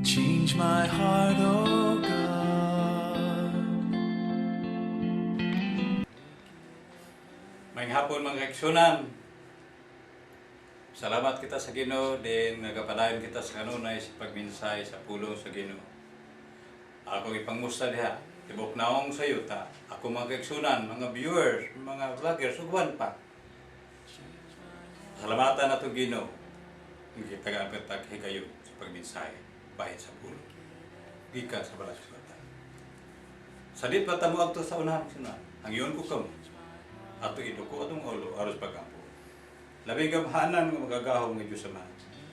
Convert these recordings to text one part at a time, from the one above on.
Change my heart, oh God. Maayong hapon, mga kaigsuonan. Salamat kita sa Ginoo din nagapadayon kita sa kanunay sa pagminsay sa pulong sa Ginoo. Ako ipangmusta diha tibok naong sa yuta. Ako mga kaigsuonan, mga viewers, mga vloggers ug uban pa. Salamatan nato Ginoo. Gitagaan kita higayon sa pagminsay bahin sa pulong, gikan sa Balaang Kasulatan. Sa di pa ta moadto sa unahan, sunan, hangyoon ko kamo. Ato iduko atong ulo aros pagampo. Labing gamhanan nga makagagahom nga Diyos Ama,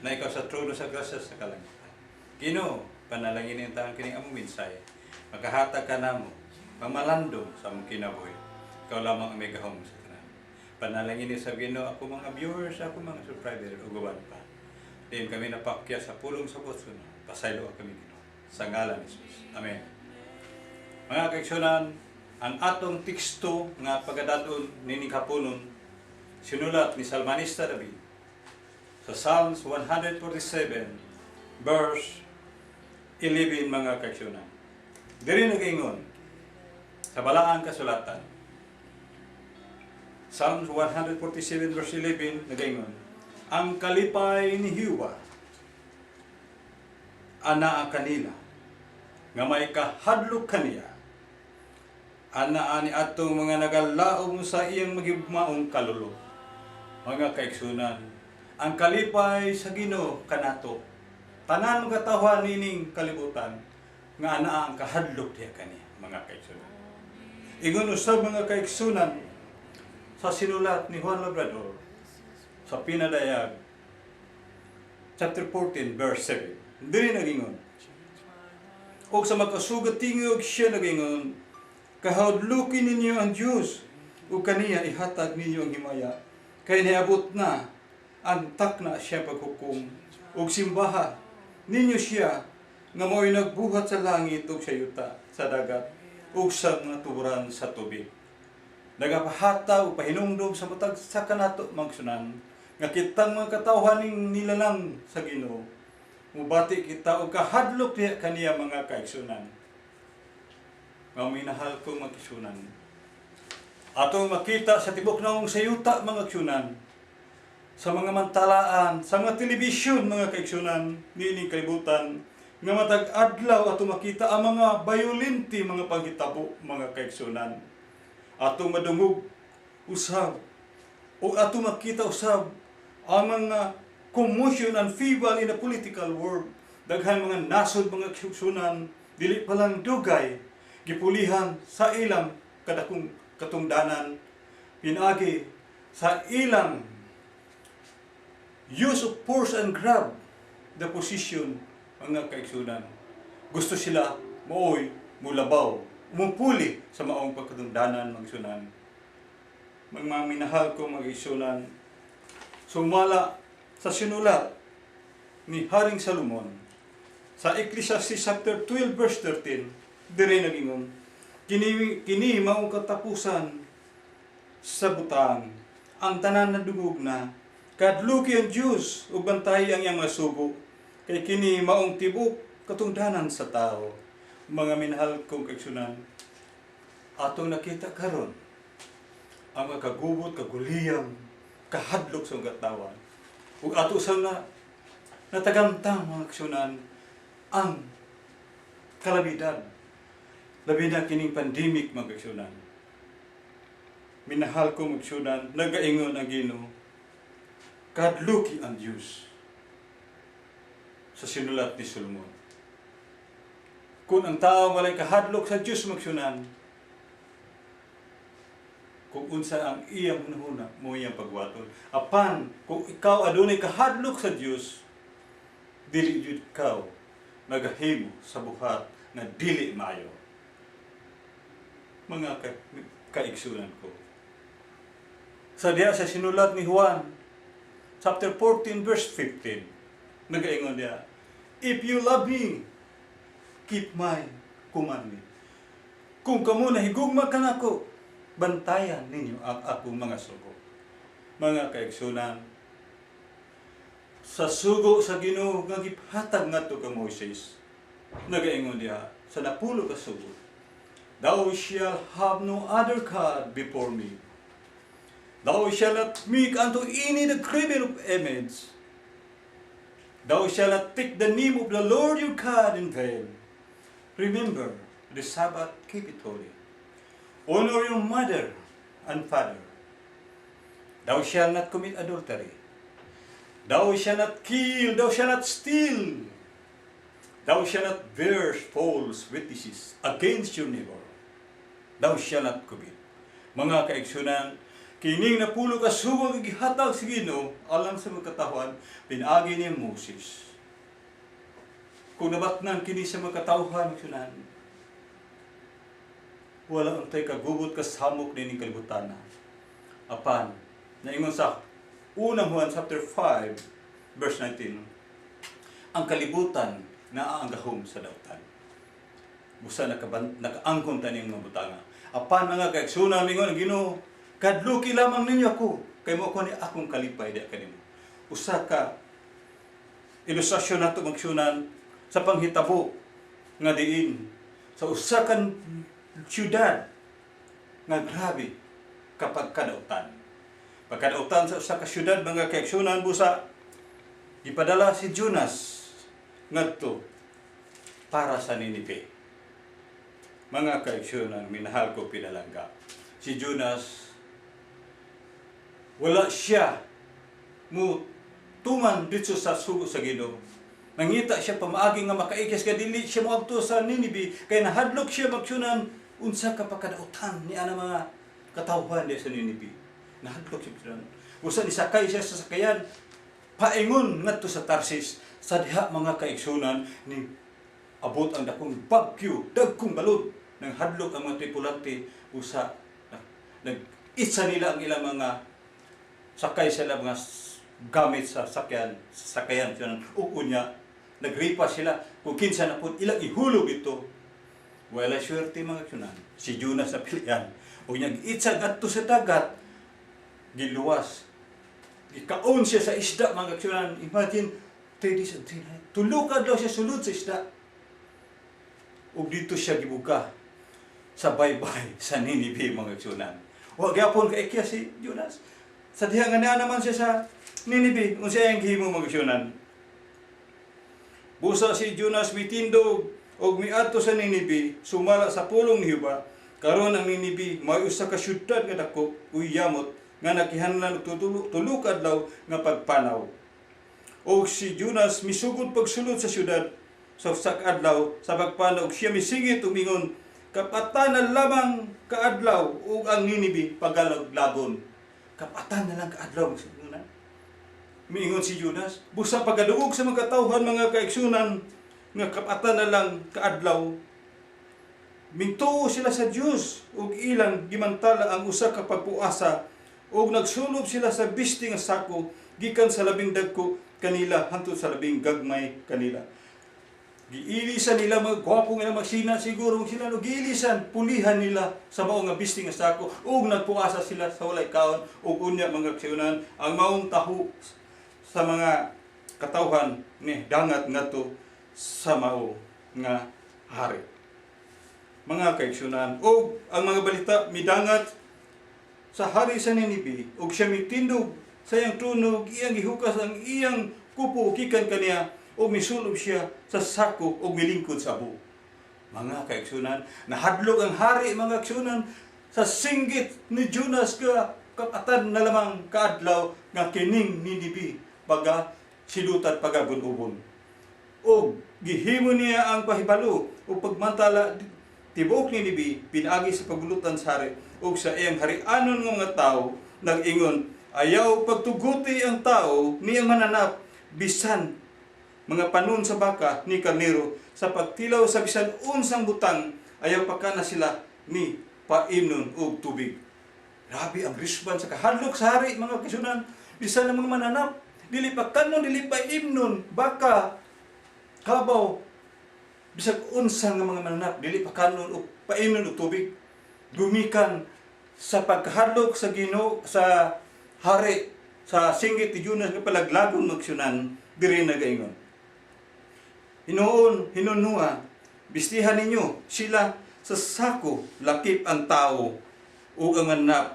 na ikaw sa trono sa grasya sa kalangitan. Ginoo, panalangin ang taon kining among minsay. Makahatag ka namo, pamalandong sa among kinabuhi. Ikaw lamang ang may gahom sa tanan. Panalangin ni sa Ginoo ako mga viewers, ako mga subscriber, ug uban pa. Diin kami napakya sa pulong sa botso, pasaylo kami, Ginoo. Sa ngalan ni Jesus. Amen. Mga kaigsuonan, ang atong teksto nga pagadaton nining haponon sinulat ni Salmanista David sa Psalms 147 verse 11, mga kaigsuonan. Diri nagaingon sa Balaang Kasulatan. Psalms 147 verse 11 nagaingon, "Ang kalipay ni Jehova anaa kanila nga may kahadlok kaniya, anaa ni atong mga nagalaom sa iyang mahigugmaong kalulo." Mga kaigsuonan, ang kalipay sa Ginoo kanato. Tanan mga katawhan nining kalibutan nga anaa ang kahadlok diha kaniya, mga kaigsuonan. Ingon usab, mga kaigsuonan, sa sinulat ni Juan Labrador sa Pinadayag chapter 14 verse 7. Diri nagingon, "Og sa makasugat tingog siya nagingon, 'Kahadluki ninyo ang Dios ug kaniya ihatag ninyo ang himaya, kay niabot na ang takna siya paghukom, ug simbaha ninyo siya nga mao'y nagbuhat sa langit ug sa yuta, sa dagat ug sa mga tuburan sa tubig.'" Nagapahata o pahinumdom sa matag sa kanato, magsunan, nga kitang mga katawhan ning nilalang sa Ginoo, mubati kita og kahadlok diha kaniya, mga kaigsuonan. Nga minahal ko mga kaigsuonan, atong makita sa tibok naong sa yuta, mga kaigsuonan, sa mga mantalaan, sa mga telebisyon, mga kaigsuonan, niining kalibutan, nga matag adlaw ato makita ang mga bayolente mga panghitabo, mga kaigsuonan. Atong madungog usab o ato makita usab ang mga commotion and feeble in the political world. Daghan mga nasod, mga kaigsuonan, dili pa lang dugay gipulihan sa ilang kadakong katungdanan pinaagi sa ilang use of force and grab the position, mga kaigsuonan. Gusto sila mooy mulabaw, mupuli sa maong pagkatungdanan, mga kaigsuonan. Mga minahal ko mga kaigsuonan, sumala sa sinulat ni Haring Salomon sa Ecclesiastes chapter 12 verse 13, dire nagingon, "Kini mao katapusan sa butang, ang tanan nadungog na. Kahadluki ang Dios ug bantayi ang iyang mga sugo, kay kini maong tibok katungdanan sa tao." Mga minahal kong kaigsuonan, atong nakita karon ang mga kagubot, kaguliyang, kahadlok sa mga katawan. Ug ato sa na natagamtang, mga kaigsuonan, ang kalamidad, labi na kining pandemic, mga kaigsuonan. Minahal ko mga kaigsuonan, nagaingon ang Ginoo, "Kahadluki ang Diyos," sa sinulat ni Solomon. Kung ang tao walay kahadlok sa Diyos, mga kaigsuonan, kung unsa ang iyang hunahuna mo iyang pagwaton. Apan kung ikaw adunay kahadlok sa Dios, dili jud ikaw nagahimo sa buhat nga dili maayo. Mga kaigsuonan ko, sa diha sa sinulat ni Juan, chapter 14 verse 15, nagaingon diha, "If you love me, keep my commandment." Kung kamo nahigugma kanako, bantayan ninyo ang akong mga sugo. Mga kaigsuonan, sa sugo sa Ginoo nga gihatag ngadto kang Moises, Nagaingon diha sa napulo ka sugo, "Thou shalt have no other God before me. Thou shalt not make unto any the graven of image. Thou shalt not take the name of the Lord your God in vain. Remember the Sabbath, keep it holy. Honor your mother and father. Thou shalt not commit adultery. Thou shalt not kill, thou shalt not steal. Thou shalt not bear false witnesses against your neighbor. Thou shalt not covet." Mga kaigsunan, kining napulo ka sugo nga gihatag sa Ginoo alang sa mga katawhan pinaagi ni Moses. Kung nabatnan kini sa mga katawhan, igsunan, wala untay kagubot kasamok nining kalibutan. Apan, naingon sa Unang Juan chapter 5 verse 19, ang kalibutan naa ang gahom sa dautan. Busa nakaangkon ta ning mga butanga. Apan, mga kaigsunan, mingon ang Ginoo, "Kadluki lamang ninyo ako, kay mao ko ni akong kalipay diha kanimo." Usa ka ilustrasyon nato, magsunan, sa panghitabo nga diin sa usa ka syudad nga grabe kapag kadautan. Pagkadautan sa usa ka syudad, mga kaigsunan, busa gipadala si Jonas ngadto para sa Ninive. Mga kaigsunan, minahal ko pinalangga. Si Jonas, wala siya mo tuman dito sa sugo sa Ginoo. Nangita siya pamaagi nga makaikas ka dili siya moadto sa Ninive kay nahadlok siya, magsunan, unsa ka pagkadautan ni ana mga katawhan di sa Ninive. Nahadlok siya, magsunan. Usa nisakay siya sa sakayan paingon ngadto sa Tarsis. Sa diha, mga kaigsunan, ni abot ang dakong bagyo, dagkong balod, nang hadlok ang mga tripulante, usa nag itsa nila ang ilang mga sakay sila mga gamit sa sakayan sila ug unya nagripa sila kung kinsa na pud ilang ihulog ito. Wala swerte, mga kaigsunan, si Jonas sa pilihan ug nya giitsa ngadto sa dagat, giluwas, gikaon siya sa isda, mga kaigsunan. Imagine, 3 days and 3 nights, 3 ka adlaw siya sulod sa isda ug dito siya gibuga sa baybay sa Ninive, mga kaigsunan. Wa gyapon kaikya si Jonas. Sa diha nga naa naman siya sa Ninive, unsa iyang gihimo, mga kaigsunan? Busa si Jonas mitindog og miadto sa Ninive sumala sa pulong ni Jehova. Karon ang Ninive may usa ka syudad nga dako ug yamot nga nakihanlan og 3 ka adlaw nga pagpanaw. Og si Jonas misugod pagsulod sa syudad sa usa ka adlaw sa pagpanaw ug siya misingit ug mingon, "Kapatan na lamang kaadlaw ug ang Ninive pagalaglagon." "Kapatan na lang kaadlaw," magsunan. Miingon si Jonas, busa pagkadungog sa mga katawhan, mga kaigsunan, nga kapatan na lang kaadlaw, mintuo sila sa Dios ug ilang gimantala ang usa ka pagpuasa ug nagsulob sila sa bisti nga sako gikan sa labing dagko kanila hangtod sa labing gagmay kanila. Giilisan nila mga gwapo nga magsina siguro sila no, giilisan pulihan nila sa mao nga bisti nga sako ug nagpuasa sila sa walay kaon. Ug unya, mga kaigsunan, ang maong taho sa mga katawhan ni dangat ngadto sa mao nga hari. Mga kaigsunan, ug ang mga balita midangat sa hari sa Ninive ug siya mitindog sa iyang trono, iyang gihukas ang iyang kupo gikan kaniya ug misulob siya sa sako ug milingkod sa abo. Mga kaigsunan, nahadlok ang hari, mga kaigsunan, sa singgit ni Jonas ka kapatan na lamang kaadlaw nga kining Ninive paga silutan, pagagun-ubon. Og gihimo niya ang pahibalo ug pagmantala tibuok Ninive pinaagi sa pagulutan sa hari ug sa iyang harianon nga mga tawo, nag-ingon, "Ayaw pagtuguti ang tao ni ang mananap bisan mga panon sa baka ni karnero sa pagtilaw sa bisan unsang butang. Ayaw pakana sila ni paimnon og tubig." Grabe ang response sa kahadlok sa hari, mga kaigsunan. Bisan ang mga mananap, dili pa kanon, dili pa imnon, baka, kabaw, bisag unsa nga mga mananap, dili pa kanon og paimnon og tubig. Gumikan sa pagkahadlok sa Ginoo sa hari sa singgit ni Jonas nga palaglagon, magsunan, diri nagaingon. Hinuon, hinunua, bistihan ninyo sila sa sako, lakip ang tao ug ang anak.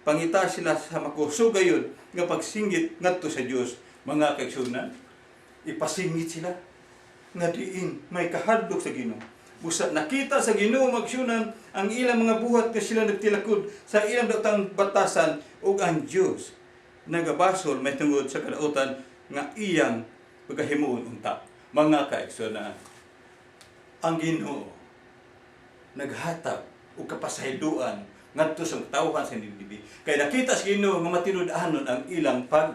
Pangita sila sa makusog gayud nga pagsinggit ngadto sa Dios. Mga kaigsuonan, ipasingit sila nga diin may kahadlok sa Ginoo. Busa nakita sa Ginoo, mga kaigsuonan, ang ilang mga buhat nga sila nagtilakod sa ilang daotang batasan ug ang Dios nagabasol may tungod sa kadautan nga iyang pagkahimuon unta. Mga kaigsuonan, ang Ginoo naghatag og kapasayloan ngadto sa tawhan sa Ninive. Kay nakita sa Ginoo nga matinud-anon ang ilang pag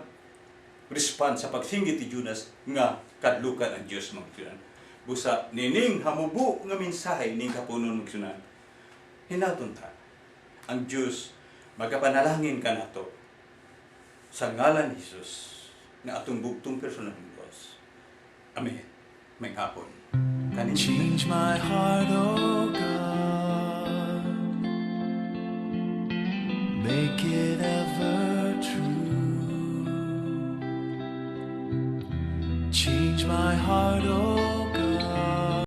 response sa pagsinggit ni Jonas nga kadlukan ang Dios, mga kaigsuonan. Busa nining hamubo nga mensahe ning kapunon, mga kaigsuonan. Hinaton ta ang Dios magapanalangin kanato sa ngalan ni Jesus nga atong bugtong personal ng Diyos. Amen. Maayong hapon. Kanin Change my heart, oh God. Make it ever true. Change my heart, oh